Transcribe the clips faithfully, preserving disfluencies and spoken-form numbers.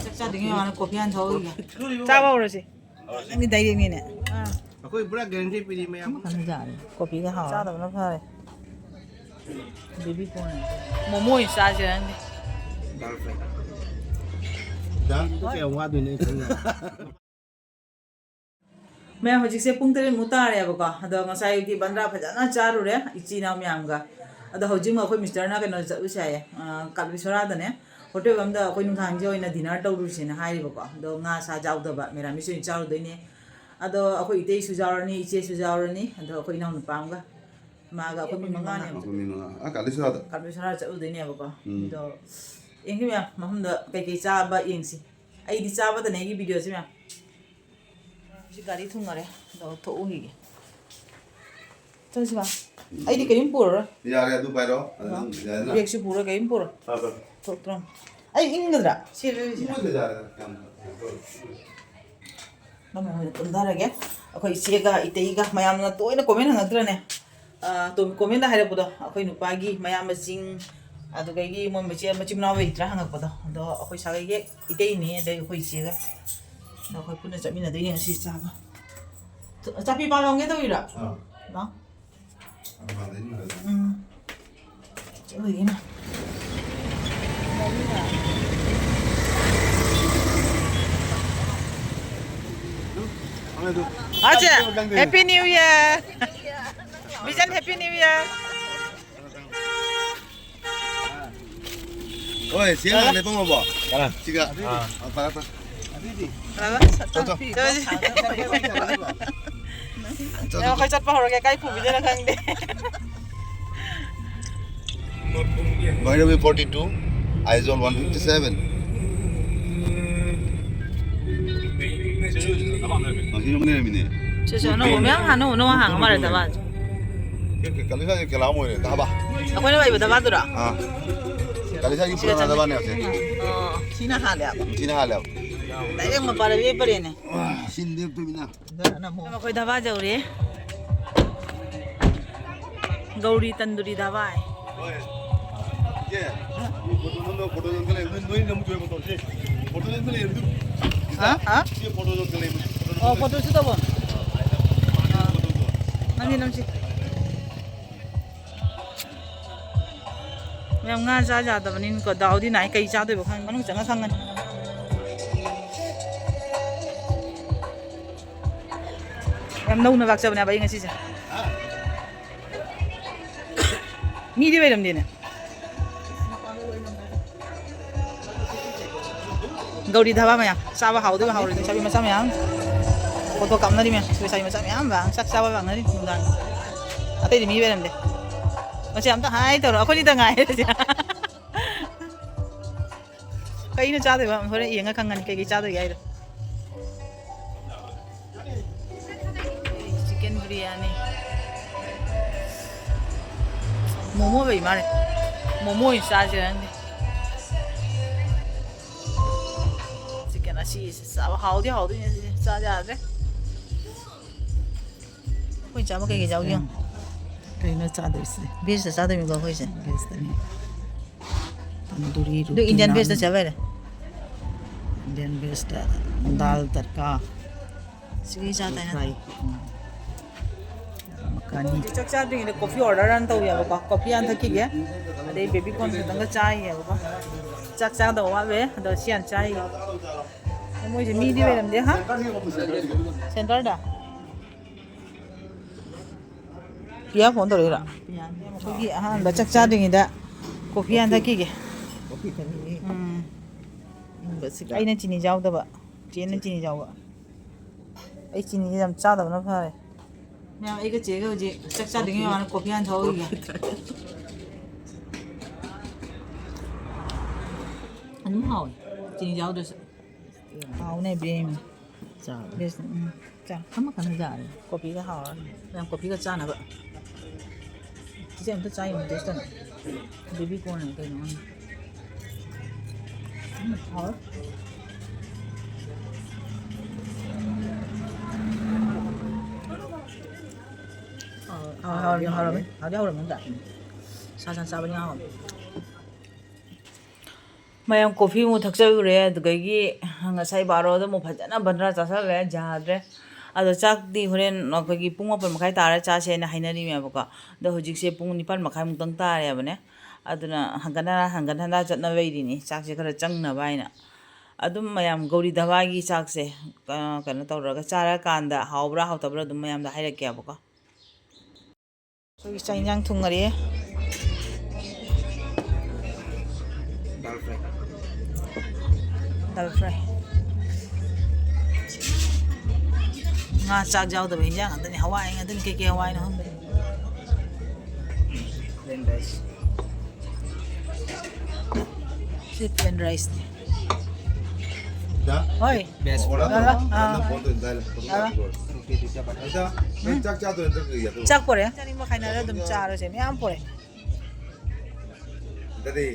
ꯆꯥꯛ ꯆꯥꯗ꯭ꯔꯤꯉꯩ ꯃꯃꯥꯡꯗ ꯀꯣꯐꯤ ꯍꯥꯟꯅ ꯊꯛꯍꯧꯈꯤꯒꯦ꯫ ꯆꯥꯕ ꯍꯧꯔꯁꯤ꯫ ꯅꯪꯗꯤ ꯗꯥꯏꯔꯦꯛꯅꯤꯅꯦ꯫ ꯑꯥ꯫ ꯑꯩꯈꯣꯏ ꯄꯨꯔꯥ ꯒꯦꯔꯦꯟꯇꯤ ꯄꯤꯔꯤ ꯃꯌꯥꯝ꯫ ꯑꯃꯈꯛ ꯆꯥꯔꯦ꯫ ꯀꯣꯐꯤꯒ ꯍꯥꯎꯔꯦ꯫ ꯆꯥꯗꯕꯅ ꯐꯔꯦ꯫ Baby corn. ꯃꯣꯃꯣ ꯑꯣꯏꯅ ꯆꯥꯁꯤꯔ ꯈꯪꯗꯦ꯫ ꯗꯥꯟꯁꯇꯣ ꯀꯌꯥꯝ ꯋꯥꯗꯣꯏꯅꯣ ꯑꯩ ꯈꯪꯗꯦ꯫ ꯃꯌꯥꯝ, ꯍꯧꯖꯤꯛꯁꯦ ꯄꯨꯡ ꯇꯔꯦꯠꯃꯨꯛ ꯇꯥꯔꯦꯕꯀꯣ꯫ ꯑꯗꯣ ꯉꯁꯥꯏ ꯑꯌꯨꯛꯇꯤ ꯕꯟꯗ꯭ꯔꯥ ꯐꯖꯅ ꯆꯥꯔꯨꯔꯦ ꯏꯆꯤꯟ ꯏꯅꯥꯎ ꯃꯌꯥꯝꯒ꯫ ꯑꯗꯣ ꯍꯧꯖꯤꯛ ꯑꯃꯨꯛ ꯑꯩꯈꯣꯏ ꯃꯤꯁꯇꯔꯅ ꯀꯩꯅꯣ ꯆꯠꯂꯨꯁꯦ ꯍꯥꯏꯌꯦ, ꯑ, ꯀꯥꯂꯦꯁꯣꯔꯥꯗꯅꯦ꯫ ꯍꯣꯇꯦꯜ ꯑꯃꯗ ꯑꯩꯈꯣꯏ ꯅꯨꯡꯗꯥꯡꯁꯦ ꯑꯣꯏꯅ ꯗꯤꯅꯔ ꯇꯧꯔꯨꯁꯦꯅ ꯍꯥꯏꯔꯤꯕꯀꯣ꯫ ꯑꯗꯣ ꯉꯥ ꯁꯥ ꯆꯥꯎꯗꯕ, ꯃꯦꯔꯥꯃꯤꯁ ꯑꯣꯏꯅ ꯆꯥꯔꯨꯗꯣꯏꯅꯦ꯫ ꯑꯗꯣ ꯑꯩꯈꯣꯏ ꯏꯇꯩꯁꯨ ꯌꯥꯎꯔꯅꯤ, ꯏꯆꯦꯁꯨ ꯌꯥꯎꯔꯅꯤ, ꯑꯗꯣ ꯑꯩꯈꯣꯏ ꯏꯅꯥꯎꯅꯨꯄꯥ ꯑꯃꯒ꯫ ꯃꯥꯒ ꯑꯩꯈꯣꯏ ꯃꯤ ꯃꯉꯥꯅꯦꯕ꯫ ꯑꯩꯈꯣꯏ ꯃꯤ ꯃꯉꯥ꯫ ꯑꯥ, ꯀꯥꯂꯦꯁꯣꯔꯥꯗ? ꯀꯥꯂꯦꯁꯣꯔꯥ ꯆꯠꯂꯨꯗꯣꯏꯅꯦꯕꯀꯣ꯫ ꯎꯝ꯫ ꯑꯗꯣ ꯌꯦꯡꯁꯤ ꯃꯌꯥꯝ, ꯃꯐꯝꯗ ꯀꯩꯀꯩ ꯆꯥꯕ ꯌꯦꯡꯁꯤ꯫ ꯑꯩꯗꯤ ꯆꯥꯕꯗꯅꯦ ꯑꯩꯒꯤ ꯚꯤꯗꯤꯑꯣꯁꯦ ꯃꯌꯥꯝ꯫ ꯍꯧꯖꯤꯛ ꯒꯥꯔꯤ ꯊꯨꯡꯉꯔꯦ꯫ ꯑꯗꯣ ꯊꯣꯛꯎꯈꯤꯒꯦ꯫ ꯆꯠꯂꯁꯤ ꯃꯥ꯫ ꯑꯩꯗꯤ ꯀꯔꯤꯝ ꯄꯨꯔꯔꯣꯏ꯫ ꯌꯥꯔꯦ, ꯑꯗꯨ ꯄꯥꯏꯔꯣ꯫ ꯑꯗꯨ ꯑꯗꯨꯝ ꯌꯥꯔꯦꯅ꯫ ꯕꯦꯒꯁꯨ ꯄꯨꯔꯣꯏ, ꯀꯔꯤꯝ ꯄꯨꯔꯣꯏ꯫ ꯐꯔꯦ, ꯐꯔꯦ꯫ ꯊꯣꯛꯇ꯭ꯔꯣ? ꯑꯩ ꯏꯪꯒꯗ꯭ꯔꯥ? ꯁꯦꯠꯂꯨꯁꯤꯔꯥ? ꯏꯪꯉꯣꯏꯗ, ꯌꯥꯔꯦ, ꯌꯥꯝ ꯐꯔꯦ꯫ ꯃꯃꯥ ꯍꯣꯏꯗ ꯇꯨꯝꯊꯔꯒꯦ꯫ ꯑꯩꯈꯣꯏ ꯏꯆꯦꯒ ꯏꯇꯩꯒ ꯃꯌꯥꯝꯅ ꯇꯣꯏꯅ ꯀꯣꯃꯦꯟ ꯍꯪꯉꯛꯇ꯭ꯔꯅꯦ? ꯑ, ꯇꯣ-, ꯀꯣꯃꯦꯟꯗ ꯍꯥꯏꯔꯛꯄꯗꯣ, ꯑꯩꯈꯣꯏ ꯅꯨꯄꯥꯒꯤ ꯃꯌꯥꯝꯕꯁꯤꯡ, ꯑꯗꯨꯗꯒꯤ ꯃꯣꯏ ꯃꯆꯦ-, ꯃꯆꯤꯟ ꯃꯅꯥꯎ ꯂꯩꯇ꯭ꯔꯥ ꯍꯪꯉꯛꯄꯗꯣ, ꯑꯗꯣ ꯑꯩꯈꯣꯏ ꯁꯥꯒꯩꯒꯤ ꯏꯇꯩꯅꯦ, ꯑꯗꯩ ꯑꯩꯈꯣꯏ ꯏꯆꯦꯒ꯫ ꯑꯗꯣ ꯑꯩꯈꯣꯏ ꯄꯨꯟꯅ ꯆꯠꯃꯤꯟꯅꯗꯣꯏꯅꯦ ꯉꯁꯤ ꯆꯥꯕ꯫ ꯆ-, ꯆꯥꯛꯄꯤ ꯄꯥꯟ ꯂꯧꯒꯦ ꯇꯧꯔꯤꯔꯣ? ꯑꯥ꯫ ꯂꯥꯎ꯫ ꯎꯝ꯫ ꯆꯠꯂꯨꯏꯅ꯫ ꯑꯆꯦ, Happy New Year. Vision, Happy New Year. ꯍꯣꯏ, ꯁꯤ ꯍꯥꯟꯅ ꯂꯦꯞꯄꯝꯃꯕꯣ? ꯀꯅꯥ? ꯁꯤꯒ꯫ ꯑꯥ꯫ ꯑꯥ, ꯐꯔꯦ, ꯐꯔꯦ꯫ ꯆꯠꯂꯣ, ꯆꯠꯂꯣ꯫ ꯆꯠꯂꯣ, ꯆꯠꯂꯣ꯫ ꯆꯠꯂꯣ, ꯆꯠꯂꯣ꯫ ꯑꯩꯈꯣꯏ ꯆꯠꯄ ꯍꯧꯔꯒꯦ, ꯀꯥꯏ ꯄꯨꯕꯤꯗꯣꯏꯅꯣ ꯈꯪꯗꯦ꯫ ꯚꯩꯔꯕꯤ forty two, Aizawl one fifty seven꯫ ꯉꯁꯤ ꯌꯨꯝ ꯂꯩꯔꯝꯃꯤꯅꯦ꯫ ꯁꯦ, ꯁꯦ, ꯑꯅꯧꯕ ꯃꯌꯥꯝ ꯍꯥꯡꯅ ꯎꯅ ꯍꯥꯡꯉ ꯃꯥꯜꯂꯦ, ꯗꯕꯥꯁꯦ꯫ ꯀ-, ꯀ-, ꯀꯂꯤꯁꯥꯒꯤ ꯀꯂꯥ ꯑꯃ ꯑꯣꯏꯔꯦ, ꯗꯕꯥ꯫ ꯑꯩꯈꯣꯏꯅ ꯂꯩꯕ ꯗꯕꯥꯗꯨꯔꯣ? ꯑꯥ꯫ ꯀꯂꯤꯁꯥꯒꯤ ꯁꯤꯒ ꯄꯨꯔꯥ ꯆꯠꯂꯦ꯫ ꯗꯕꯥꯅꯦ ꯍꯧꯖꯤꯛ꯫ ꯑꯣ꯫ ꯊꯤꯅ ꯍꯥꯜꯂꯦ ꯍꯥꯏꯕ꯫ ꯊꯤꯅ ꯍꯥꯜꯂꯦ ꯍꯥꯏꯕ꯫ ꯗꯥꯏꯔꯦꯛ ꯃꯄꯥꯗ ꯂꯦꯞꯄꯔꯦꯅꯦ꯫ ꯁꯤ ꯂꯦꯞꯇꯣꯏꯃꯤꯅ꯫ ꯑꯩꯈꯣꯏ ꯗꯕꯥ ꯌꯧꯔꯦ꯫ ꯒꯧꯔꯤ ꯇꯟꯗꯨꯔꯤ ꯗꯕꯥ ꯍꯥꯏ꯫ ꯐꯣꯇꯣ ꯅꯝꯅꯕ ꯐꯣꯇꯣ ꯅꯝꯒ ꯂꯩ꯫ ꯅꯣꯏ, ꯅꯣꯏ ꯅꯝꯃꯨ ꯐꯣꯇꯣ꯫ ꯁꯤ ꯐꯣꯇꯣ ꯅꯝꯒ ꯂꯩ ꯑꯗꯨ꯫ ꯍꯥ? ꯍꯥ? ꯁꯤ ꯐꯣꯇꯣ ꯅꯝꯒ ꯂꯩ꯫ ꯑꯣ, ꯐꯣꯇꯣ ꯁꯨꯠ ꯇꯧꯐꯝ꯫ ꯅꯝꯁꯤ, ꯅꯝꯁꯤ꯫ ꯃꯌꯥꯝ ꯉꯥ ꯆꯥ ꯌꯥꯗꯕꯅꯤꯅꯀꯣ, ꯗꯥꯎꯗꯤ ꯅꯥꯏ꯫ ꯀꯩ ꯆꯥꯗꯣꯏꯕ ꯈꯪ-, ꯃꯅꯨꯡ ꯆꯪꯉ ꯈꯪꯉꯅꯤ꯫ ꯌꯥꯝ ꯅꯧꯅ ꯂꯥꯛꯆꯕꯅꯦꯕ ꯑꯩ ꯉꯁꯤꯁꯦ꯫ ꯃꯤꯗꯤ ꯑꯣꯏꯔꯝꯗꯦꯅꯦ꯫ ꯒꯧꯔꯤ ꯙꯥꯕꯥ ꯃꯌꯥꯝ ꯆꯥꯕ ꯍꯥꯎꯗꯣꯏꯕ, ꯍꯥꯎꯔꯣꯏꯗꯣꯏꯕ꯫ ꯂꯩꯁꯥꯕꯤ ꯃꯆꯥ ꯃꯌꯥꯝ ꯐꯣꯇꯣ ꯀꯥꯞꯅꯔꯤ ꯃꯌꯥꯝ꯫ ꯂꯩꯁꯥꯕꯤ ꯃꯆꯥ ꯃꯌꯥꯝ ꯂꯥꯛ-, ꯆꯥꯛ ꯆꯥꯕ ꯂꯥꯛꯅꯔꯤ ꯅꯨꯡꯗꯥꯡ꯫ ꯑꯇꯩꯗꯤ ꯃꯤ ꯑꯣꯏꯔꯝꯗꯦ꯫ ꯃꯁꯤ ꯑꯝꯇ ꯍꯥꯏ ꯇꯧꯔꯣ, ꯑꯩꯈꯣꯏꯅꯤꯗ ꯉꯥꯏꯔꯦ꯫ ꯀꯩꯅꯣ ꯆꯥꯗꯣꯏꯕ? ꯍꯣꯔꯦꯟ ꯌꯦꯡꯉ ꯈꯪꯉꯅꯤ ꯀꯩꯀꯩ ꯆꯥꯗꯣꯏꯒꯦ ꯍꯥꯏꯗꯣ꯫ ꯆꯤꯛꯀꯟ ꯕꯤꯔꯌꯥꯅꯤ꯫ ꯃꯣꯃꯣ ꯂꯩ ꯃꯥꯜꯂꯦ꯫ ꯃꯣꯃꯣ ꯑꯣꯏꯅ ꯆꯥꯁꯤꯔ ꯈꯪꯗꯦ꯫ ꯆꯤꯛꯀꯟ ꯑꯁꯤꯁꯦ ꯆꯥꯕ ꯍꯥꯎꯗꯤ ꯍꯥꯎꯗꯣꯏꯅꯦ ꯁꯤꯁꯦ꯫ ꯆꯥ ꯌꯥꯗ꯭ꯔꯦ꯫ ꯑꯩꯈꯣꯏ ꯆꯥꯕ ꯀꯩꯀꯩ ꯌꯥꯎꯒꯦ ꯌꯦꯡꯉꯣ꯫ ꯀꯩꯅꯣ ꯆꯥꯗꯣꯏꯁꯦ? ꯚꯦꯖꯇ ꯆꯥꯗꯣꯏꯅꯤꯀꯣ ꯑꯩꯈꯣꯏꯁꯦ꯫ ꯚꯦꯖꯇꯅꯤ꯫ ꯇꯟꯗꯨꯔꯤ ꯑꯗꯨ ꯔꯣꯇꯤ ꯏꯟꯗꯤꯌꯟ ꯅꯥꯟ꯫ ꯚꯦꯖꯇ ꯆꯥꯕ ꯌꯥꯔꯦ꯫ ꯏꯟꯗꯤꯌꯟ ꯚꯦꯖꯇ ꯗꯥꯜ ꯇꯔꯀꯥ꯫ ꯁꯤꯒꯤ ꯆꯥ ꯇꯥꯏꯅ꯫ ꯐ꯭ꯔꯥꯏ꯫ ꯎꯝ꯫ ꯃꯈꯥꯅꯤ꯫ ꯍꯧꯖꯤꯛ ꯆꯥꯛ ꯆꯥꯗ꯭ꯔꯤꯉꯩꯗ ꯀꯣꯐꯤ ꯑꯣꯔꯗꯔ ꯍꯥꯟꯅ ꯇꯧ ꯌꯥꯕꯀꯣ꯫ ꯀꯣꯐꯤ ꯍꯥꯟꯅ ꯊꯛꯈꯤꯒꯦ꯫ ꯑꯗꯩ ꯕꯦꯕꯤ ꯀꯣꯔꯟ ꯈꯤꯇꯪꯒ ꯆꯥꯈꯤꯒꯦꯕꯀꯣ꯫ ꯆꯥꯛ ꯆꯥꯗꯧ ꯋꯥꯠꯂꯦ꯫ ꯑꯗꯣ ꯁꯤ ꯍꯥꯟꯅ ꯆꯥꯈꯤꯒꯦ꯫ ꯃꯣꯏꯁꯦ ꯃꯤꯗꯤ ꯑꯣꯏꯔꯝꯗꯦ, ꯍꯥ? ꯁꯦꯟꯇꯔꯗ? ꯄꯤꯌꯥ ꯐꯣꯟ ꯇꯧꯔꯛꯏꯔꯣ? ꯄꯤꯌꯥꯅꯤ꯫ ꯑꯩꯈꯣꯏꯒꯤ ꯑꯍꯥꯟꯕ ꯆꯥꯛ ꯆꯥꯗ꯭ꯔꯤꯉꯩꯗ ꯀꯣꯐꯤ ꯍꯥꯟꯅ ꯊꯛꯈꯤꯒꯦ꯫ ꯀꯣꯐꯤ ꯊꯛꯅꯤꯡꯉꯤ꯫ ꯎꯝ꯫ ꯏꯪꯕꯁꯤꯒ꯫ ꯑꯩꯅ ꯆꯤꯅꯤ ꯌꯥꯎꯗꯕ꯫ ꯆꯦꯅ ꯆꯤꯅꯤ ꯌꯥꯎꯕ꯫ ꯑꯩ ꯆꯤꯅꯤꯁꯦ ꯌꯥꯝ ꯆꯥꯗꯕꯅ ꯐꯔꯦ꯫ ꯃꯌꯥꯝ ꯑꯩꯒ ꯆꯦꯒ ꯍꯧꯖꯤꯛ ꯆꯥꯛ ꯆꯥꯗ꯭ꯔꯤꯉꯩ ꯃꯃꯥꯡꯗ ꯀꯣꯐꯤ ꯍꯥꯟꯅ ꯊꯛꯍꯧꯈꯤꯒꯦ꯫ ꯀꯣꯐꯤ ꯊꯛ-꯫ ꯑꯗꯨꯝ ꯍꯥꯎꯋꯦ꯫ ꯆꯤꯅꯤ ꯌꯥꯎꯗ꯭ꯔꯁꯨ꯫ ꯍꯥꯎꯅꯦ ꯏꯕꯦꯝꯃ꯫ ꯆꯥꯕ꯫ ꯕꯦꯁ, ꯎꯝ, ꯆꯥ꯫ ꯑꯃꯈꯛꯅ ꯌꯥꯔꯦ꯫ ꯀꯣꯐꯤꯒ ꯍꯥꯎꯔꯅꯤ꯫ ꯃꯌꯥꯝ ꯀꯣꯐꯤꯒ ꯆꯥꯅꯕ꯫ ꯆꯤꯆꯦ ꯑꯝꯇ ꯆꯥ ꯌꯦꯡꯉꯨ, ꯇꯦꯁ ꯇꯧ꯫ ꯕꯦꯕꯤ ꯀꯣꯔꯟ ꯀꯩꯅꯣ ꯈꯪꯗꯦ꯫ ꯎꯝ, ꯍꯥꯎꯋꯦ꯫ ꯍꯥꯎ-, ꯍꯥꯎ-, ꯍꯥꯎꯔꯝꯅꯤ, ꯍꯥꯎꯔꯝꯅꯤ꯫ ꯍꯥꯎꯗꯤ ꯍꯥꯎꯔꯝꯅꯤ ꯑꯝꯇ꯫ ꯁꯥ ꯁꯟ ꯆꯥꯕꯅꯤ ꯍꯥꯎꯔꯝꯅꯤ꯫ ꯃꯌꯥꯝ ꯀꯣꯐꯤ ꯑꯃꯨꯛ ꯊꯛꯆꯜꯂꯨꯔꯦ, ꯑꯗꯨꯗꯒꯤ ꯉꯁꯥꯏ ꯕꯥꯔꯣꯗ ꯑꯃꯨꯛ ꯐꯖꯅ ꯕꯟꯗ꯭ꯔꯥ ꯆꯥꯁꯜꯂꯦ, ꯌꯥꯗ꯭ꯔꯦ꯫ ꯑꯗꯣ ꯆꯥꯛꯇꯤ ꯍꯣꯔꯦꯟ ꯑꯩꯈꯣꯏꯒꯤ ꯄꯨꯡ ꯃꯥꯄꯟ ꯃꯈꯥꯏ ꯇꯥꯔ ꯆꯥꯁꯦꯅ ꯍꯥꯏꯅꯔꯤꯃꯦꯕꯀꯣ꯫ ꯑꯗꯣ ꯍꯧꯖꯤꯛꯁꯦ ꯄꯨꯡ ꯅꯤꯄꯥꯟ ꯃꯈꯥꯏꯃꯨꯛꯇꯪ ꯇꯥꯔꯦꯕꯅꯦ꯫ ꯑꯗꯨꯅ ꯍꯟꯒꯠ ꯍꯟꯗ, ꯍꯟꯒꯠ ꯍꯟꯗ ꯆꯠꯅꯕꯩꯗꯤꯅꯦ, ꯆꯥꯛꯁꯦ ꯈꯔ ꯆꯪꯅꯕ ꯍꯥꯏꯅ꯫ ꯑꯗꯨꯝ ꯃꯌꯥꯝ ꯒꯧꯔꯤ ꯙꯕꯥꯒꯤ ꯆꯥꯛꯁꯦ, ꯑ, ꯀꯩꯅꯣ ꯇꯧꯔꯒ ꯆꯥꯔꯀꯥꯟꯗ ꯍꯥꯎꯕ꯭ꯔꯥ ꯍꯥꯎꯇꯕ꯭ꯔꯥ ꯑꯗꯨꯝ ꯃꯌꯥꯝꯗ ꯍꯥꯏꯔꯛꯀꯦꯕꯀꯣ꯫ ꯑꯩꯈꯣꯏꯒꯤ ꯆꯥꯛ ꯏꯟꯖꯥꯡ ꯊꯨꯡꯉꯔꯤꯌꯦ꯫ ꯗꯥꯜ ꯐ꯭ꯔꯥꯏ꯫ ꯉꯥ ꯆꯥꯛ ꯌꯥꯎꯗꯕ ꯏꯟꯖꯥꯡ ꯉꯥꯛꯇꯅꯤ꯫ ꯍꯋꯥꯏ ꯉꯥꯛꯇꯅꯤ꯫ ꯀꯩꯀꯩ ꯍꯋꯥꯏꯅꯣ ꯈꯪꯗꯦ꯫ Plain rice. ꯁꯤ plain rice ꯅꯤ꯫ ꯍꯣꯏ꯫ Best. ꯑꯥ, ꯑꯥ꯫ ꯆꯥꯛ ꯄꯣꯔꯦ꯫ ꯆꯥꯅꯤꯡꯕ ꯈꯥꯏꯅꯔ ꯑꯗꯨꯝ ꯆꯥꯔꯁꯦ꯫ ꯃꯌꯥꯝ ꯄꯣꯔꯦ꯫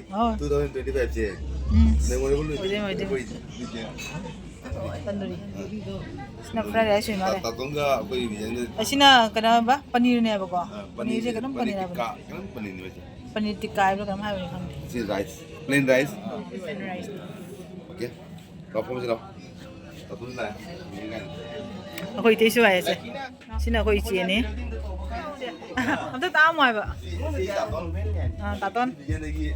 ꯍꯣꯏ꯫ Two thousand twenty-five ꯁꯦ ꯎꯝ꯫ Memorable ꯑꯣꯏꯗꯣꯏꯅꯤ, ꯑꯣꯏꯗꯣꯏꯅꯤ꯫ ꯇꯟꯗꯨꯔꯤ꯫ ꯁꯤꯅ fried rice ꯑꯣꯏ ꯃꯥꯜꯂꯦ꯫ ꯇꯥꯇꯣꯟꯒ ꯑꯩꯈꯣꯏ ꯕꯤꯖꯦꯟꯒ ꯑꯁꯤꯅ ꯀꯩꯅꯣ ꯍꯥꯏꯕ? ꯄꯅꯤꯔꯅꯦꯕꯀꯣ꯫ ꯑꯥ, ꯄꯅꯤꯔꯁꯦ ꯀꯩꯅꯣꯝ ꯄꯅꯤꯔ ꯍꯥꯏꯕꯅꯤ꯫ ꯄꯅꯤꯔ ꯇꯤꯛꯀꯥ ꯀꯩꯅꯣꯝ ꯄꯅꯤꯔꯅꯤ ꯍꯥꯏꯁꯦ꯫ ꯄꯅꯤꯔ ꯇꯤꯛꯀꯥ ꯍꯥꯏꯕ꯭ꯔꯥ ꯀꯩꯅꯣꯝ ꯍꯥꯏꯕꯅꯤ ꯈꯪꯗꯦ꯫ ꯁꯤ rice, plain rice꯫ Plain rice꯫ Okay꯫ ꯂꯥꯛꯑꯣ, ꯐꯝꯁꯤ ꯂꯥꯛꯑꯣ꯫ ꯇꯥꯇꯣꯟꯁꯤ ꯂꯥꯛꯑꯦ꯫ ꯑꯩꯈꯣꯏ ꯏꯇꯩꯁꯨ ꯍꯥꯏꯁꯦ꯫ ꯁꯤꯅ ꯑꯩꯈꯣꯏ ꯏꯆꯦꯅꯤ꯫ ꯑꯝꯇ ꯇꯥꯛꯑꯝꯃꯣ ꯍꯥꯏꯕ꯫ ꯁꯤ, ꯁꯤ ꯇꯥꯇꯣꯟ꯫ ꯑꯥ, ꯇꯥꯇꯣꯟ꯫ ꯕꯤꯖꯦꯟꯗꯒꯤ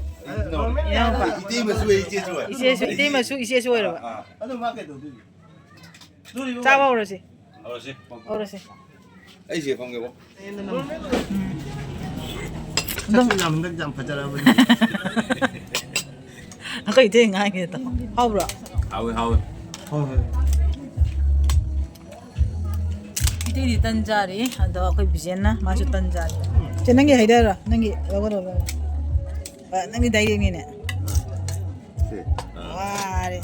ꯏꯅꯥꯎꯄꯥ꯫ ꯏꯇꯩ ꯃꯆꯨ ꯑꯣꯏ, ꯏꯆꯦꯁꯨ ꯑꯣꯏ꯫ ꯏꯆꯦꯁꯨ, ꯏꯇꯩ ꯃꯆꯨ, ꯏꯆꯦꯁꯨ ꯑꯣꯏꯔꯕ꯫ ꯑꯥ, ꯑꯥ꯫ ꯑꯗꯣ ꯃꯥ ꯀꯩꯗꯧꯗꯣꯏꯅꯣ? ꯆꯥꯕ ꯍꯧꯔꯁꯤ꯫ ꯍꯧꯔꯁꯤ꯫ ꯍꯧꯔꯁꯤ꯫ ꯑꯩ ꯁꯤꯗ ꯐꯝꯒꯦꯕꯣ꯫ ꯎꯝ꯫ ꯑꯗꯨꯝ ꯁꯛꯁꯨ ꯌꯥꯝ ꯍꯟꯗꯛ ꯌꯥꯝ ꯐꯖꯔꯕꯅꯤ꯫ ꯑꯩꯈꯣꯏ ꯏꯇꯩ ꯉꯥꯡꯉꯦ ꯇꯧ꯫ ꯍꯥꯎꯕ꯭ꯔꯣ? ꯍꯥꯎꯋꯦ, ꯍꯥꯎꯋꯦ꯫ ꯍꯣꯏ, ꯍꯣꯏ꯫ ꯏꯇꯩꯗꯤ ꯇꯟ ꯆꯥꯔꯤ, ꯑꯗꯣ ꯑꯩꯈꯣꯏ ꯕꯤꯖꯦꯟꯅ ꯃꯥꯁꯨ ꯇꯟ ꯆꯥꯔꯤ꯫ ꯆꯦ, ꯅꯪꯒꯤ ꯍꯩꯗꯔꯣ? ꯅꯪꯒꯤ ꯂꯧꯒꯗꯧꯕ꯫ ꯑ, ꯅꯪꯒꯤ direct ꯅꯤꯅꯦ꯫ ꯁꯦ, ꯑꯥ꯫ ꯋꯥꯔꯦ꯫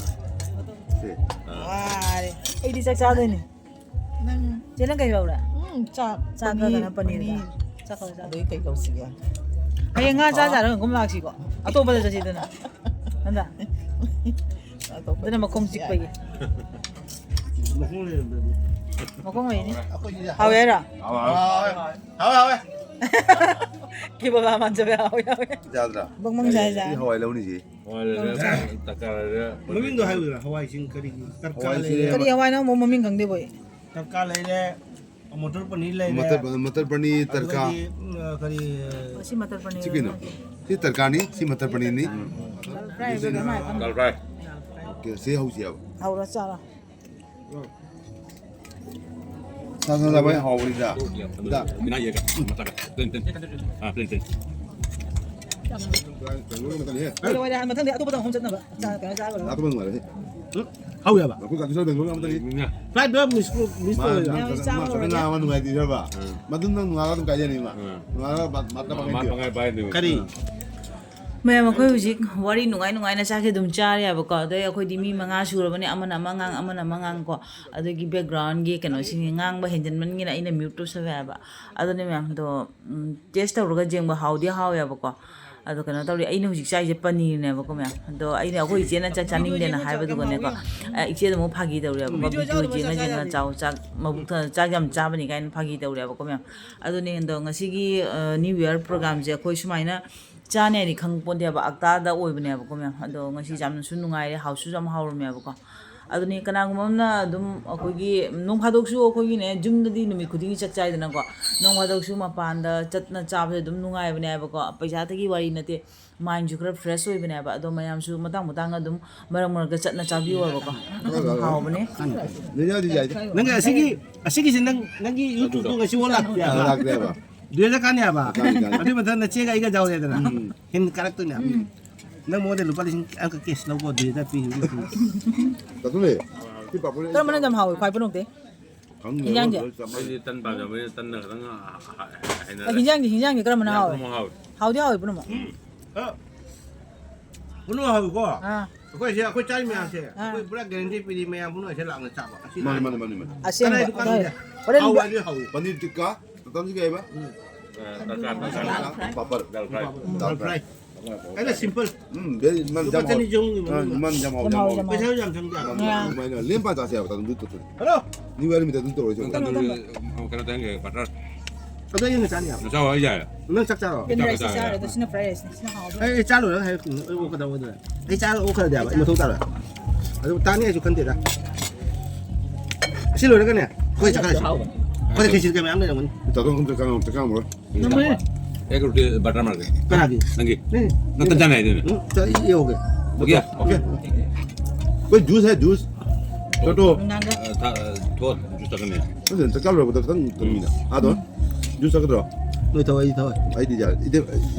ꯁꯦ, ꯑꯥ꯫ ꯋꯥꯔꯦ꯫ ꯑꯩꯗꯤ ꯆꯥꯛ ꯆꯥꯗꯣꯏꯅꯦ꯫ ꯅꯪ ꯆꯦ, ꯅꯪ ꯀꯩ ꯂꯧꯔꯦ? ꯎꯝ, ꯆꯥꯛ꯫ ꯆꯥꯛ ꯈꯔ ꯄꯅꯤꯔ, ꯀꯩꯅꯣ ꯄꯅꯤꯔ ꯄꯅꯤꯔ꯫ ꯆꯥꯛ ꯈꯔ ꯆꯥꯛ꯫ ꯑꯗꯩ ꯀꯩ ꯂꯧꯁꯤꯒꯦ? ꯍꯌꯦꯡ ꯉꯥ ꯆꯥ ꯑꯥ꯫ ꯆꯥꯔꯒ ꯑꯗꯨꯝ ꯂꯥꯛꯁꯤꯀꯣ꯫ ꯑꯇꯣꯞꯄꯗ ꯆꯠꯁꯤꯗꯅ꯫ ꯍꯟꯗ꯫ ꯑꯇꯣꯞꯄ ꯑꯗꯨꯅ ꯃꯈꯣꯡ ꯆꯠꯁꯤ ꯆꯤꯛꯄꯒꯤ꯫ ꯌꯥꯏ꯫ ꯃꯈꯣꯡ ꯂꯩꯔꯝꯗ꯭ꯔꯗꯤ꯫ ꯃꯈꯣꯡ ꯂꯩꯅꯤ꯫ ꯑꯩꯈꯣꯏꯒꯤꯗꯤ ꯍꯥꯎꯋꯦ ꯍꯥꯏꯔꯣ? ꯍꯥꯎꯋꯦ, ꯍꯥꯎꯋꯦ꯫ ꯍꯥꯎꯋꯦ, ꯍꯥꯎꯋꯦ꯫ ꯀꯤꯕꯣꯂꯥ ꯃꯥꯟꯖꯕ ꯌꯥꯎꯋꯦ, ꯌꯥꯎꯋꯦ꯫ ꯌꯥꯗ꯭ꯔꯥ? ꯕꯪ ꯕꯪ ꯁꯥꯏ ꯁꯥꯏ꯫ ꯁꯤ ꯍꯋꯥꯏ ꯂꯧꯅꯤꯁꯤ꯫ ꯍꯋꯥꯏ ꯂꯩꯔꯦ, ꯇꯔꯀꯥꯔ ꯂꯩꯔꯦ꯫ ꯃꯃꯤꯡꯗꯣ ꯍꯥꯏꯌꯨꯗꯅ, ꯍꯋꯥꯏꯁꯤꯡ ꯀꯔꯤꯒꯤ? ꯇꯔꯀꯥꯔ ꯍꯋꯥꯏꯁꯦ ꯂꯩꯔꯦ꯫ ꯀꯔꯤ ꯍꯋꯥꯏꯅꯣ? ꯑꯃꯨꯛ ꯃꯃꯤꯡ ꯈꯪꯗꯦꯕꯣ ꯑꯩ꯫ ꯇꯔꯀꯥꯔ ꯂꯩꯔꯦ, ꯃꯇꯔ ꯄꯅꯤꯔ ꯂꯩꯔꯦ꯫ ꯃꯇꯔ, ꯃꯇꯔ ꯄꯅꯤꯔ, ꯇꯔꯀꯥꯔ꯫ ꯑꯗꯨꯗꯒꯤ, ꯑ, ꯀꯔꯤ, ꯁꯤ ꯃꯇꯔ ꯄꯅꯤꯔ ꯁꯤ ꯀꯩꯅꯣ? ꯁꯤ ꯇꯔꯀꯥꯔꯅꯤ, ꯁꯤ ꯃꯇꯔ ꯄꯅꯤꯔꯅꯤ꯫ ꯗꯥꯜ ꯐ꯭ꯔꯥꯏ ꯁꯤ ꯀꯩꯅꯣ? ꯍꯥꯏꯕ? ꯗꯥꯜ ꯐ꯭ꯔꯥꯏ꯫ ꯑꯣꯀꯦ, ꯁꯤ ꯍꯧꯁꯤ ꯍꯥꯏꯕ꯫ ꯍꯧꯔ ꯆꯥꯔꯣ꯫ ꯁꯥ, ꯁꯥ, ꯁꯥ, ꯚꯥꯏ, ꯍꯥꯎꯕꯅꯤꯗ꯫ ꯗ꯫ ꯕꯤꯅꯥ, ꯌꯦ ꯀ-, ꯃꯇꯔ ꯀ-, ꯄ꯭ꯂꯦꯟ, ꯄ꯭ꯂꯦꯟ꯫ ꯑꯥ, ꯄ꯭ꯂꯦꯟ, ꯄ꯭ꯂꯦꯟ꯫ ꯕꯦꯡꯒ꯭ꯂꯣꯔ ꯃꯇꯝꯅꯤꯍꯦ꯫ ꯂꯣꯏꯔꯦ, ꯂꯣꯏꯔꯦ, ꯃꯊꯪꯗꯤ ꯑꯇꯣꯞꯄꯗ ꯑꯃꯨꯛ ꯆꯠꯅꯕ꯫ ꯆꯥ-, ꯀꯩꯅꯣ ꯆꯥꯔꯨꯔꯒ꯫ ꯑꯇꯣꯞꯄ ꯅꯨꯡꯉꯥꯏꯔꯦꯍꯦ꯫ ꯎꯝ? ꯍꯥꯎꯋꯦꯕ꯫ ꯑꯩꯈꯣꯏ ꯀꯥꯟꯗꯁꯨ ꯕꯦꯡꯒ꯭ꯂꯣꯔ ꯑꯃ ꯂꯩ꯫ ꯐ꯭ꯂꯥꯏꯠꯇꯣ ꯃꯤꯁ ꯀꯣ-, ꯃꯤꯁ ꯃꯥ, ꯇꯧꯋꯦꯕ꯫ ꯃꯥ, ꯌꯥꯝ ꯃꯥ, ꯆꯥꯎꯔꯦ꯫ ꯃꯥ ꯑꯃ ꯅꯨꯡꯉꯥꯏꯇꯦ ꯍꯥꯏꯕ꯫ ꯎꯝ꯫ ꯃꯗꯨ ꯅꯪ ꯅꯣꯡꯉꯥꯜꯂꯒ ꯑꯗꯨꯝ ꯀꯥꯏꯖꯅꯤ ꯃꯥ꯫ ꯎꯝ꯫ ꯅꯣꯡꯉꯥꯜꯂꯒ ꯃꯥ, ꯃꯥ, ꯃꯥ, ꯃꯥ ꯄꯪꯉꯥꯏ ꯄꯥꯏꯗꯣꯏꯕ꯫ ꯀꯔꯤ? ꯎꯝ꯫ ꯃꯌꯥꯝ, ꯑꯩꯈꯣꯏ ꯍꯧꯖꯤꯛ ꯋꯥꯔꯤ ꯅꯨꯡꯉꯥꯏ ꯅꯨꯡꯉꯥꯏꯅ ꯆꯥꯛꯁꯦ ꯑꯗꯨꯝ ꯆꯥꯔꯦꯕꯀꯣ꯫ ꯑꯗꯩ ꯑꯩꯈꯣꯏꯗꯤ ꯃꯤ ꯃꯉꯥ ꯁꯨꯔꯕꯅꯤ, ꯑꯃꯅ ꯑꯃ ꯉꯥꯡ, ꯑꯃꯅ ꯑꯃ ꯉꯥꯡ ꯀꯣ꯫ ꯑꯗꯨꯒꯤ ꯕꯦꯛꯒ꯭ꯔꯥꯎꯟꯒꯤ ꯀꯩꯅꯣꯁꯤꯡꯁꯦ ꯉꯥꯡꯕ ꯍꯦꯟꯖꯟꯃꯟꯒꯤꯅ ꯑꯩꯅ ꯃ꯭ꯌꯨꯠ ꯇꯧꯁꯜꯂꯦ ꯍꯥꯏꯕ꯫ ꯑꯗꯨꯅꯦ ꯃꯌꯥꯝꯗꯣ, ꯎꯝ, ꯇꯦꯁ ꯇꯧꯔꯒ ꯌꯦꯡꯕ ꯍꯥꯎꯗꯤ ꯍꯥꯎꯋꯦꯕꯀꯣ꯫ ꯑꯗꯣ ꯀꯩꯅꯣ ꯇꯧꯔꯤ, ꯑꯩꯅ ꯍꯧꯖꯤꯛ ꯆꯥꯏꯁꯦ ꯄꯅꯤꯔꯅꯦꯕꯀꯣ ꯃꯌꯥꯝ꯫ ꯑꯗꯣ ꯑꯩꯅ, ꯑꯩꯈꯣꯏ ꯏꯆꯦꯅ ꯆꯥꯛ ꯆꯥꯅꯤꯡꯗꯦꯅ ꯍꯥꯏꯕꯗꯨꯒꯅꯦꯀꯣ, ꯑ, ꯏꯆꯦꯗ ꯑꯃꯨꯛ ꯐꯥꯒꯤ ꯇꯧꯔꯦꯕꯀꯣ, "ꯚꯤꯗꯤꯑꯣ ꯌꯦꯡꯉ ꯌꯦꯡꯉ ꯆꯥꯎ, ꯆꯥꯛ ꯃꯕꯨꯛ ꯊꯟꯅ ꯆꯥꯛ ꯌꯥꯝ ꯆꯥꯕꯅꯤ" ꯀꯥꯏꯅ ꯐꯥꯒꯤ ꯇꯧꯔꯦꯕꯀꯣ ꯃꯌꯥꯝ꯫ ꯑꯗꯨꯅꯦ ꯑꯗꯣ ꯉꯁꯤꯒꯤ, ꯑ, ꯅ꯭ꯌꯨ ꯏꯌꯔ ꯄ꯭ꯔꯣꯒ꯭ꯔꯥꯝꯁꯦ ꯑꯩꯈꯣꯏ ꯁꯨꯃꯥꯏꯅ ꯆꯥꯅꯤ ꯍꯥꯏꯗꯤ ꯈꯪꯄꯣꯟꯇꯦꯕ, ꯑꯛꯇꯥꯗ ꯑꯣꯏꯕꯅꯦꯕꯀꯣ ꯃꯌꯥꯝ꯫ ꯑꯗꯣ ꯉꯁꯤ ꯌꯥꯝꯅꯁꯨ ꯅꯨꯡꯉꯥꯏꯔꯦ, ꯍꯥꯎꯁꯨ ꯌꯥꯝ ꯍꯥꯎꯔꯝꯃꯦꯕꯀꯣ꯫ ꯑꯗꯨꯅꯤ ꯀꯅꯥꯒꯨꯝꯕ ꯑꯃꯅ ꯑꯗꯨꯝ ꯑꯩꯈꯣꯏꯒꯤ ꯅꯣꯡ ꯐꯥꯗꯣꯛꯁꯨ ꯑꯩꯈꯣꯏꯒꯤꯅꯦ ꯌꯨꯝꯗꯗꯤ ꯅꯨꯃꯤꯠ ꯈꯨꯗꯤꯡꯒꯤ ꯆꯥꯛ ꯆꯥꯏꯗꯅꯀꯣ, ꯅꯣꯡ ꯐꯥꯗꯣꯛꯁꯨ ꯃꯄꯥꯟꯗ ꯆꯠꯅ ꯆꯥꯕꯁꯦ ꯑꯗꯨꯝ ꯅꯨꯡꯉꯥꯏꯕꯅꯦ ꯍꯥꯏꯕꯀꯣ, ꯄꯩꯁꯥꯗꯒꯤ ꯋꯥꯔꯤ ꯅꯠꯇꯦ, ꯃꯥꯏꯟꯁꯨ ꯈꯔ ꯐ꯭ꯔꯦꯁ ꯑꯣꯏꯕꯅꯦ ꯍꯥꯏꯕ꯫ ꯑꯗꯣ ꯃꯌꯥꯝꯁꯨ ꯃꯇꯥꯡ ꯃꯇꯥꯡ ꯑꯗꯨꯝ ꯃꯔꯛ ꯃꯔꯛꯇ ꯆꯠꯅ ꯆꯥꯕꯤꯌꯣꯕꯀꯣ, ꯑꯗꯨꯝ ꯍꯥꯎꯕꯅꯦ꯫ ꯂꯩꯖꯗꯤ ꯌꯥꯏꯗ꯫ ꯅꯪꯒꯤ ꯑꯁꯤꯒꯤ, ꯑꯁꯤꯒꯤꯁꯦ ꯅꯪ, ꯅꯪꯒꯤ ꯌꯨꯇ꯭ꯌꯨꯕꯇꯣ ꯉꯁꯤ ꯑꯣꯟ ꯂꯥꯛꯄ ꯌꯥꯕ꯭ꯔꯥ? ꯂꯥꯛꯇꯦꯕ꯫ ꯗꯨꯏ ꯍꯖꯥꯔ ꯀꯥꯟꯅꯤ ꯍꯥꯏꯕ? ꯀꯥꯟꯅꯤ, ꯀꯥꯟꯅꯤ꯫ ꯑꯗꯨꯏ ꯃꯊꯪ ꯅꯆꯦꯒ ꯑꯩꯒ ꯌꯥꯎꯔꯦꯗꯅ꯫ ꯎꯝ꯫ ꯍꯦꯟꯅ ꯀꯥꯔꯛꯇꯣꯏꯅꯦ ꯍꯥꯏꯕ꯫ ꯎꯝ꯫ ꯅꯪ ꯃꯉꯣꯟꯗ ꯂꯨꯄꯥ ꯂꯤꯁꯤꯡ ꯑꯃꯈꯛ ꯀꯦꯁ ꯂꯧꯀꯣ, ꯗꯨꯏ ꯍꯖꯥꯔ ꯄꯤꯈꯤꯕ ꯃꯇꯨꯡꯗ꯫ ꯆꯠꯊꯣꯛꯑꯦ꯫ ꯁꯤ ꯄꯥꯄꯣꯔ ꯀꯔꯝꯕꯅ ꯌꯥꯝ ꯍꯥꯎꯋꯤ ꯈ꯭ꯋꯥꯏ ꯄꯨꯅꯣꯛꯇꯤ? ꯈꯪꯗꯦ, ꯍꯤꯟꯖꯥꯡꯁꯦ? ꯂꯣꯏ ꯆꯞ ꯃꯥꯟꯅꯩ꯫ ꯑꯩꯗꯤ ꯇꯟ ꯄꯥꯝꯖꯕꯅꯤꯅ ꯇꯟꯅ ꯈꯤꯇꯪ ꯍ-, ꯍ-, ꯍꯩꯅꯔꯦ꯫ ꯑ, ꯍꯤꯟꯖꯥꯡꯗꯤ, ꯍꯤꯟꯖꯥꯡꯗꯤ ꯀꯔꯝꯕꯅ ꯍꯥꯎꯋꯤ? ꯄꯨꯝꯅꯃꯛ ꯍꯥꯎꯋꯤ꯫ ꯍꯥꯎꯗꯤ ꯍꯥꯎꯋꯤ ꯄꯨꯝꯅꯃꯛ꯫ ꯎꯝ꯫ ꯑ, ꯄꯨꯝꯅꯃꯛ ꯍꯥꯎꯋꯤꯀꯣ? ꯑꯥ꯫ ꯑꯩꯈꯣꯏꯁꯦ, ꯑꯩꯈꯣꯏ ꯆꯥꯔꯤ ꯃꯌꯥꯝꯁꯦ, ꯑꯥ꯫ ꯑꯩꯈꯣꯏ ꯄꯨꯔꯥ ꯒꯦꯔꯦꯟꯇꯤ ꯄꯤꯔꯤ, ꯃꯌꯥꯝ ꯄꯨꯝꯅꯃꯛꯁꯦ ꯂꯥꯛꯅ ꯆꯥꯕ꯫ ꯑꯁꯤ ꯃꯥꯅꯤ, ꯃꯥꯅꯤ, ꯃꯥꯅꯤ, ꯃꯥꯅꯤ꯫ ꯑꯁꯦꯡꯕ꯫ ꯀꯅꯥꯏ ꯗꯨꯀꯥꯟꯗ? ꯍꯣꯏ꯫ ꯍꯣꯔꯦꯟ ꯍꯥꯎ ꯍꯥꯏꯗꯤ ꯍꯥꯎꯏ꯫ ꯄꯅꯤꯔ ꯇꯤꯛꯀꯥ, ꯃꯇꯝꯁꯤ ꯀꯩ ꯍꯥꯏꯕ? ꯑ, ꯇꯔꯀꯥꯔ, ꯇꯔꯀꯥꯔ꯫ ꯄꯥꯄꯔ꯫ ꯗꯥꯜ ꯐ꯭ꯔꯥꯏ꯫ ꯗꯥꯜ ꯐ꯭ꯔꯥꯏ꯫ ꯗꯥꯜ ꯐ꯭ꯔꯥꯏ꯫ ꯑꯩꯅ ꯁꯤꯝꯄꯜ꯫ ꯎꯝ, very, ꯃꯟ ꯂꯨꯄꯥ ꯌꯥꯝ ꯍꯥꯎ-, ꯆꯅꯤ ꯆꯍꯨꯝꯒꯤ ꯑ, ꯃꯅꯨꯡꯗ꯫ ꯃꯟ ꯌꯥꯝ ꯍꯥꯎ-, ꯌꯥꯝ ꯌꯥꯝ ꯍꯥꯎ-, ꯍꯥꯎ-, ꯌꯥꯝ ꯄꯩꯁꯥꯁꯨ ꯌꯥꯝ ꯆꯪꯗꯦ꯫ ꯌꯥꯝ ꯍꯥꯎ-, ꯑꯥ꯫ ꯑꯗꯨꯃꯥꯏꯅ ꯂꯦꯝ ꯄꯥ ꯆꯥꯁꯦ ꯍꯥꯏꯕ, ꯇꯥꯃꯣ, ꯑꯗꯨ ꯇꯧꯊꯣꯛꯑꯦ꯫ ꯍꯜꯂꯣ꯫ ꯅ꯭ꯌꯨ ꯏꯌꯔ ꯅꯨꯃꯤꯠꯇ ꯑꯗꯨꯝ ꯇꯧꯔꯁꯦ꯫ ꯀꯩꯅꯣ, ꯀꯩꯅꯣ, ꯀꯩꯅꯣ ꯇꯧꯍꯟꯒꯦ, ꯕꯇꯔ꯫ ꯑꯗꯣ ꯑꯩꯅ ꯆꯥꯅꯤ ꯍꯥꯏꯕ꯫ ꯅꯆꯥꯎ ꯍꯥꯏ ꯌꯥꯔꯦ꯫ ꯅꯪ ꯆꯥꯛ ꯆꯥꯔꯣ? ꯆꯥꯛ ꯆꯥꯔꯦ, ꯆꯥꯔꯦ꯫ ꯁꯤꯅ fried rice ꯅꯤ, ꯁꯤꯅ ꯍꯥꯎꯕ꯫ ꯑꯩ, ꯑꯩ ꯆꯥ ꯂꯣꯏꯔꯒ ꯍꯥꯏꯔꯛꯀꯦ꯫ ꯑꯩ ꯑꯣꯛꯀꯗꯕ ꯑꯗꯨꯅ꯫ ꯑꯩ ꯆꯥꯔ ꯑꯣꯛꯈ꯭ꯔꯗꯤ ꯍꯥꯏꯕ, ꯑꯩ ꯃꯊꯧ ꯇꯥꯔꯣꯏ꯫ ꯑꯗꯨ ꯇꯥꯅꯤ ꯍꯥꯏꯁꯨ ꯈꯟꯗꯦꯗ꯫ ꯑꯁꯤ ꯂꯣꯏꯔꯒꯅꯦ, ꯑꯩꯈꯣꯏ ꯆꯠꯈ꯭ꯔꯁꯤ꯫ ꯑꯩꯈꯣꯏꯗ ꯈꯦꯆꯤ ꯀꯩ ꯃꯌꯥꯝ ꯂꯩꯔꯝꯒꯅꯤ꯫ ꯆꯥꯊꯣꯛ ꯑꯝꯇ ꯆꯪꯉꯝ-, ꯑꯝꯇ ꯆꯪꯉꯝꯃꯔꯣꯏ꯫ ꯅꯪꯒꯤ? ꯑꯩ ꯔꯣꯇꯤ butter ꯃꯥꯔꯛ꯫ ꯀꯅꯥꯒꯤ? ꯅꯪꯒꯤ? ꯅꯪꯒꯤ꯫ ꯅꯪ ꯇꯟ ꯆꯥꯅꯤ ꯍꯥꯏꯗꯨꯅꯦ꯫ ꯎꯝ, ꯆꯥ-, ꯏ ꯌꯧꯒꯦ꯫ Okay, okay꯫ ꯑꯩꯈꯣꯏ juice ꯍꯥꯏ, juice꯫ ꯇꯣꯇꯣ꯫ ꯅꯨꯡꯗꯥꯡꯗ꯫ ꯑ, ꯊ-, ꯑ, ꯊꯣꯛꯑꯣ, juice ꯊꯛꯀꯅꯤ꯫ ꯅꯠꯇꯦ, ꯆꯥꯛ ꯆꯥ ꯂꯣꯏꯔꯛꯄꯗ ꯈꯤꯇꯪ ꯇꯨꯝꯃꯤꯅ꯫ ꯑꯗꯣ, juice ꯊꯛꯀꯗ꯭ꯔꯣ? ꯅꯣꯏ ꯊꯛꯑꯣ, ꯑꯩꯗꯤ ꯊꯛꯑꯣꯏ꯫ ꯑꯩꯗꯤ ꯌꯥꯔꯦ꯫ ꯑꯩꯗꯤ,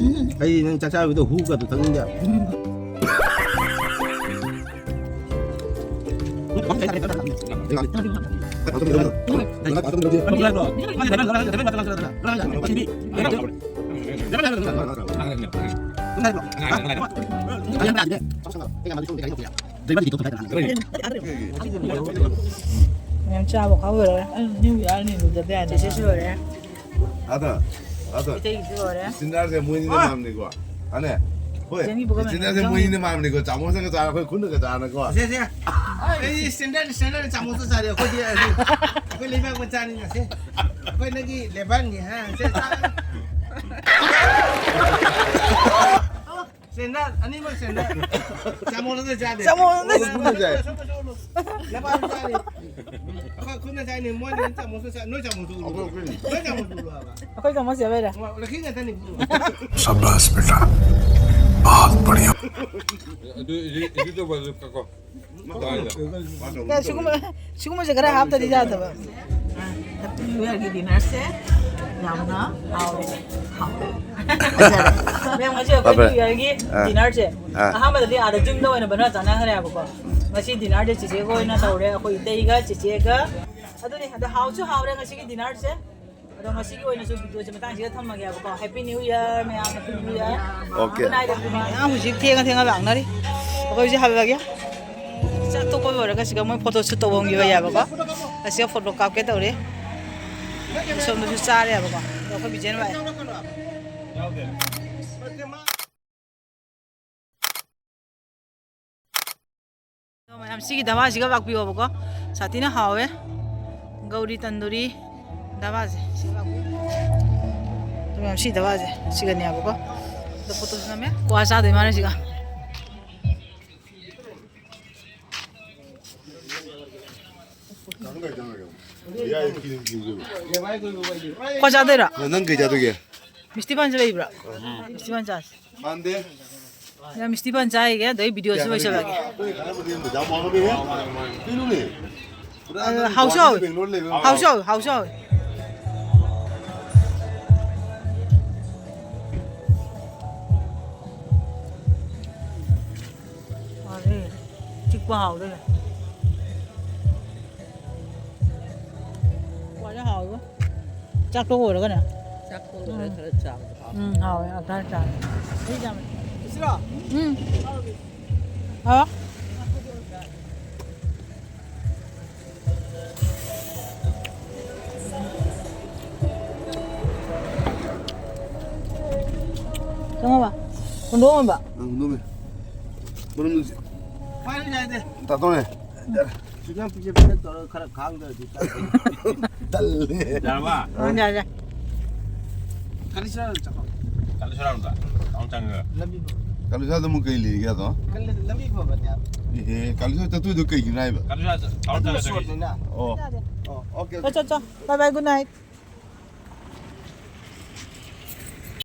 ꯑꯩꯗꯤ ꯅꯪ ꯆꯥꯛ ꯆꯥꯕꯗꯣ ꯍꯨꯒꯗꯣ ꯊꯛꯅꯤꯡꯗꯦ ꯍꯥꯏꯕ꯫ ꯌꯥꯝ ꯆꯥꯕ ꯈꯪꯉꯔꯣꯏ꯫ ꯑꯩ ꯅꯤꯌꯨ ꯏꯌꯥꯔꯅꯤ ꯂꯨꯖꯕ ꯌꯥꯗꯦ꯫ ꯆꯦꯆꯦꯁꯨ ꯂꯣꯏꯔꯦ꯫ ꯑꯗ, ꯑꯗ꯫ ꯏꯇꯩꯒꯤꯁꯨ ꯂꯣꯏꯔꯦ꯫ ꯁ꯭ꯇꯦꯟꯗꯔꯁꯦ ꯃꯣꯏꯅꯤꯅ ꯃꯥꯝꯅꯤꯀꯣ꯫ ꯑꯅꯦ? ꯍꯣꯏ꯫ ꯖꯦꯅꯤ ꯕꯣꯒ ꯁ꯭ꯇꯦꯟꯗꯔꯁꯦ ꯃꯦꯝ ꯃꯣꯏꯅꯤꯅ ꯃꯥꯝꯅꯤꯀꯣ꯫ ꯆꯥꯃꯁꯅꯒ ꯆꯥꯔ ꯑꯩꯈꯣꯏ ꯈꯨꯠꯅꯒ ꯆꯥꯔꯅꯀꯣ꯫ ꯁꯦ, ꯁꯦ꯫ ꯑꯩ ꯁ꯭ꯇꯦꯟꯗꯔ, ꯁ꯭ꯇꯦꯟꯗꯔ ꯆꯥꯃꯁꯇ ꯆꯥꯔꯦ꯫ ꯑꯩꯈꯣꯏꯗꯤ, ꯑꯩꯈꯣꯏ ꯂꯩꯕꯥꯛ ꯃꯆꯥꯅꯤꯅ ꯁꯦ꯫ ꯑꯩꯈꯣꯏ ꯅꯪꯒꯤ ꯂꯩꯕꯥꯛꯅꯤ, ꯍꯥ? ꯁꯦ, ꯆꯥ-, ꯁꯦꯟꯗꯜ, ꯑꯅꯤꯃꯛ ꯁꯦꯟꯗꯜ꯫ ꯆꯥꯃꯣꯟꯗ ꯆꯥꯗꯦ꯫ ꯆꯥꯃꯣꯟꯗ ꯆꯥꯗꯦ꯫ ꯈꯨꯠꯅ ꯆꯥꯏ꯫ ꯁꯣꯝꯗ ꯆꯠꯂꯨ꯫ ꯂꯩꯕꯥꯛꯇ ꯆꯥꯗꯦ꯫ ꯑꯩꯈꯣꯏ ꯈꯨꯠꯅ ꯆꯥꯏꯅꯦ, ꯃꯣꯏꯅ ꯆꯥꯃꯣꯟꯗ ꯆꯥ-, ꯅꯣꯏ ꯆꯥꯃꯣꯟꯗ ꯎꯔꯕꯣ? ꯑꯩꯈꯣꯏ ꯈꯨꯠꯅ꯫ ꯅꯣꯏ ꯆꯥꯃꯣꯟꯗ ꯎꯔꯕ? ꯑꯩꯈꯣꯏ ꯀꯃꯣ ꯆꯦꯕꯩꯔꯦ꯫ ꯂꯩꯈꯤ ꯉꯥꯛꯇꯅꯤ ꯏꯕꯨꯡꯉꯣ꯫ ꯁꯕꯥꯁ ꯕꯦꯇꯥ, ꯕꯍꯨꯠ ꯕꯙꯤꯌꯥ꯫ ꯑꯗꯨ ꯏꯗꯤ-, ꯏꯗꯤ ꯇꯧꯕ ꯑꯗꯨ ꯀꯛꯀꯣ꯫ ꯀꯥꯏꯗ? ꯀꯥꯏ ꯁꯤꯒꯨꯝꯕ, ꯁꯤꯒꯨꯝꯕꯁꯦ ꯈꯔ ꯍꯥꯞꯇꯗꯤ ꯌꯥꯗꯕ꯫ Happy New Yearꯒꯤ dinnerꯁꯦ ꯌꯥꯝꯅ ꯍꯥꯎꯔꯦ꯫ ꯍꯥꯎꯔꯦ꯫ ꯃꯦꯝ, ꯉꯁꯤ ꯑꯩꯈꯣꯏ ꯐꯔꯦ꯫ New Yearꯒꯤ ꯑꯥ꯫ Dinnerꯁꯦ ꯑꯥ꯫ ꯑꯍꯥꯟꯕꯗꯗꯤ ꯑꯥꯗ ꯌꯨꯝꯗ ꯑꯣꯏꯅ ꯕꯅ ꯆꯥꯅꯈ꯭ꯔꯦꯕꯀꯣ꯫ ꯉꯁꯤ dinnerꯁꯦ ꯆꯤꯆꯦꯒ ꯑꯣꯏꯅ ꯇꯧꯔꯦ, ꯑꯩꯈꯣꯏ ꯏꯇꯩꯒ ꯆꯤꯆꯦꯒ꯫ ꯑꯗꯨꯅꯤ, ꯑꯗꯣ ꯍꯥꯎꯁꯨ ꯍꯥꯎꯔꯦ ꯉꯁꯤꯒꯤ dinnerꯁꯦ꯫ ꯑꯗꯣ ꯉꯁꯤꯒꯤ ꯑꯣꯏꯅꯁꯨ videoꯁꯦ ꯃꯇꯥꯡꯁꯤꯗ ꯊꯝꯃꯒꯦꯕꯀꯣ꯫ Happy New Year ꯃꯌꯥꯝ, Happy New Year꯫ Okay꯫ Good night everyone꯫ ꯃꯌꯥꯝ ꯍꯧꯖꯤꯛ ꯊꯦꯡꯉ ꯊꯦꯡꯉ ꯂꯥꯛꯅꯔꯤ꯫ ꯑꯩꯈꯣꯏ ꯍꯧꯖꯤꯛ ꯍꯜꯂꯒꯦ꯫ ꯆꯥꯛ ꯇꯣꯛꯄ ꯂꯣꯏꯔꯒ ꯁꯤꯗ ꯃꯣꯏ photo shoot ꯇꯧꯕ ꯍꯧꯈꯤꯕ ꯌꯥꯕꯀꯣ꯫ ꯑꯁꯤꯒ photo ꯀꯥꯞꯀꯦ ꯇꯧꯔꯤ꯫ ꯁꯣꯝꯗꯁꯨ ꯆꯥꯔꯦꯕꯀꯣ꯫ ꯑꯗꯣ ꯑꯩꯈꯣꯏ ꯕꯤꯖꯦꯟ ꯚꯥꯏ꯫ ꯃꯌꯥꯝ ꯁꯤꯒꯤ ꯙꯕꯥꯁꯤꯒ ꯂꯥꯛꯄꯤꯌꯣꯕꯀꯣ꯫ ꯁꯥꯊꯤꯅ ꯍꯥꯎꯋꯦ꯫ ꯒꯧꯔꯤ ꯇꯟꯗꯨꯔꯤ ꯙꯕꯥꯁꯦ꯫ ꯁꯤꯒ ꯂꯥꯛꯄꯤꯌꯨ꯫ ꯌꯥꯝ ꯁꯤꯗꯕ ꯁꯦ, ꯁꯤꯒꯅꯦꯕꯀꯣ꯫ ꯑꯗꯣ ꯐꯣꯇꯣꯁꯨ ꯅꯝꯃꯦ꯫ ꯀ꯭ꯋꯥ ꯆꯥꯗꯣꯏ ꯃꯥꯅ ꯁꯤꯒ꯫ ꯀ꯭ꯋꯥ ꯆꯥꯗꯣꯏꯔꯣ? ꯅꯪ ꯀꯩ ꯆꯥꯗꯣꯏꯒꯦ? ꯃꯤꯁꯇꯤ ꯄꯥꯟꯁꯦ ꯂꯩꯕ꯭ꯔꯥ? ꯃꯤꯁꯇꯤ ꯄꯥꯟ ꯆꯥꯁꯦ꯫ ꯃꯥꯟꯗꯦ꯫ ꯌꯥꯝ ꯃꯤꯁꯇꯤ ꯄꯥꯟ ꯆꯥꯏꯒꯦ, ꯑꯗꯩ ꯚꯤꯗꯤꯑꯣꯁꯨ ꯂꯣꯏꯁꯤꯜꯂꯒꯦ꯫ ꯀꯩꯅꯣꯅꯦ? ꯑ, ꯍꯥꯎꯁꯨ ꯍꯥꯎꯋꯦ꯫ ꯕꯦꯡꯒ꯭ꯂꯣꯔ ꯂꯩꯕ ꯍꯥꯎꯁꯨ ꯍꯥꯎꯋꯦ, ꯍꯥꯎꯁꯨ ꯍꯥꯎꯋꯦ꯫ ꯍꯥꯎꯋꯦ꯫ ꯆꯤꯛꯄ ꯍꯥꯎꯗꯣꯏꯅꯦ꯫ ꯀ꯭ꯋꯥꯁꯦ ꯍꯥꯎꯋꯦꯕꯣ꯫ ꯆꯥꯛꯇꯣ ꯑꯣꯏꯔꯒꯅꯦ꯫ ꯆꯥꯛꯇꯣ ꯑꯣꯏꯔꯒ ꯎꯝ꯫ ꯈꯔ ꯆꯥꯕꯗꯣ ꯍꯥꯎꯋꯦ꯫ ꯎꯝ, ꯍꯥꯎꯋꯦ꯫ ꯑꯗꯥꯏ ꯆꯥꯔꯦ꯫ ꯁꯤꯔꯣ? ꯎꯝ꯫ ꯍꯥꯎ꯫ ꯆꯪꯉꯕ? ꯍꯨꯟꯗꯣꯛꯑꯝꯕ? ꯑꯪ, ꯍꯨꯟꯗꯣꯛꯑꯝꯃꯦ꯫ ꯃꯅꯨꯡꯗ ꯆꯦ-, ꯐꯥꯏꯅꯦꯜ ꯌꯥꯏꯗꯦ꯫ ꯇꯥꯇꯣꯟꯅꯦ꯫ ꯆꯤꯡꯉꯝ ꯄꯤꯖ ꯄꯤꯖ ꯇꯧꯔꯒ ꯈꯔ ꯈꯥꯡꯗ꯭ꯔꯗꯤ ꯇꯜꯂꯦ꯫ ꯇꯜꯂꯦ꯫ ꯌꯥꯔꯕ? ꯑ, ꯌꯥꯔꯦ, ꯌꯥꯔꯦ꯫ ꯀꯥꯂꯤꯆꯔꯥꯗ ꯆꯠꯈ꯭ꯔꯣ꯫ ꯀꯥꯂꯤꯆꯔꯥꯗ? ꯀꯃꯥꯏ ꯆꯪꯉꯒ? ꯂꯝꯕꯤ ꯐꯕ꯫ ꯀꯥꯂꯤꯆꯔꯥꯗ ꯑꯃꯨꯛ ꯀꯩ ꯂꯩꯔꯤꯒꯦ ꯑꯗꯣ? ꯀꯜꯂꯤ-, ꯂꯝꯕꯤ ꯐꯕꯅꯦ ꯍꯥꯏꯕ꯫ ꯑꯦꯍꯦ, ꯀꯥꯂꯤꯆꯔꯥ ꯆꯠꯇꯣꯏꯗꯣ ꯀꯩꯒꯤꯅꯣ ꯍꯥꯏꯕ? ꯀꯥꯂꯤꯆꯔꯥ ꯆꯠ-, ꯑꯗꯨ ꯀꯥꯂꯤꯆꯔꯥ ꯆꯠꯇꯣꯏ꯫ ꯁꯣꯔꯠꯅꯤꯅ꯫ ꯑꯣ꯫ ꯌꯥꯗꯦ꯫ ꯑꯣ, ꯑꯣꯀꯦ, ꯆꯣ, ꯑꯣꯀꯦ꯫ ꯆꯣ, ꯆꯣ꯫ Bye bye, good night꯫